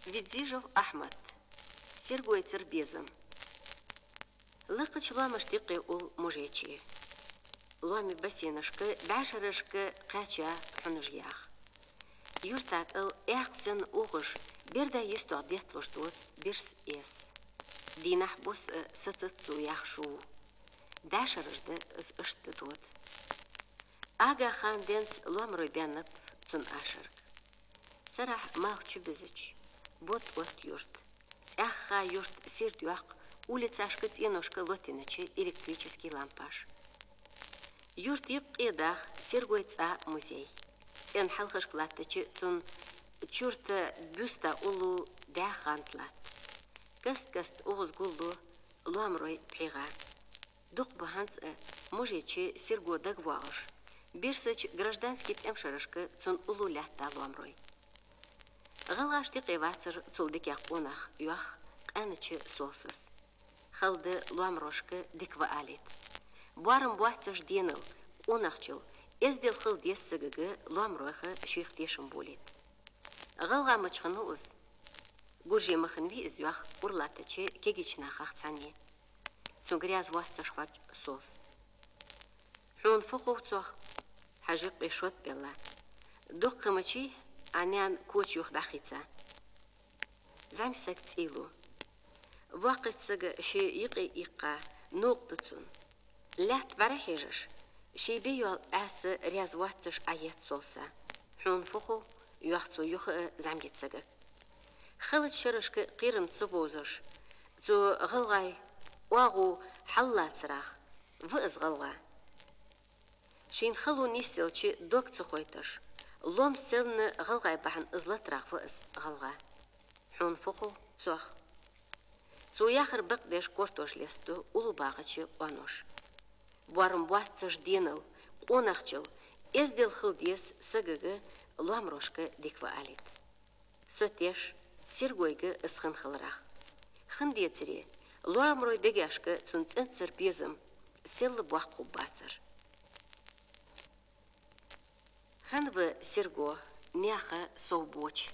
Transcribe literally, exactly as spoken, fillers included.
Видзижев Ахьмад. Сергойцара безам. Лакхача лоамашта юкъе улл Мужечи. Лоамий бассейнашка, бӀаьшерашка кхаьча хьунаш яха. Юрта кӀал эккха санна угӀаш, берда йистох детталуш дода бирса эс. Дийнахьа-бус а сацац цо яха шу. БӀаьшераш да из иштта дода. Ага хана денз лоамарой баьннаб цун ашарг. Сарахьа малх чубизача, бод отт юрта. ЦӀаьхха юрта сийрда йоаккх улицашка, цӀеношка лотийнача электрически лампаш. Юрта юкъе даха Сергой цӀа музей. ЦӀен хьалхашка латтача цун чурта бюста уллув дӀаьха гӀанд латт. Каст-каста угӀаз гуллу лоамарой пхьегӀа. Дукха ба хӀанз а Мужечи Серго дагавоагӀаш, бирсача граждански тӀемашарашка цун уллув лаьтта лоамарой. ГӀалгӀашта юкъе вацар цул дикагӀа къонах, йоах къаьнача Солсас. Хала да лоамарошка дика ва алийта. Боарам боацаш денал, къонахчал, эздел хила деза сагага лоамаройха шийх тешам болийта. ГӀалгӀа мича хиннав из? Гурже ма хиннавий из, йоах ура латтача кагийча нахах цхьанне. Цунга раьза воацаш хоатт Солс. Хьона фу хов цох? Хьажа юкъе шод белла. Дукха ма даьдий Ӏа наьна коча юха дӀахийца? ЗӀамсаг цӀийлу. Воккхача сага ше юкъе иккха новкъа да цунна. Лаьтта бӀарахьежаш, ший бе йола Ӏаьса раьза воацаш Ӏоетт Солса. Хьона фу хов? Йоах цо юха а зӀамигача сагага. Халача шерашка кхерам ца бовзаш, цу гӀалгӀай оагӀув хьаллацарах ва из гӀалгӀа. Шийна хало нийсъелча дог ца хойташ, лом селлана гӀалгӀай бахьан из латарах ва из гӀалгӀа. Хьона фу хов цох? Цо яхар бакъдеш кортош лестаду уллув багӀача къоаноша. Боарам боацаш денал, къонахчал, эздел хила деза сагага лоамарошка дика ва алийта. Со теш Сергойга из хинна хиларах. Хинна децаре, лоамарой дегашка цун цӀенцара безам селла боккха хургбацар. ХӀанз ва Серго наьха сов боча.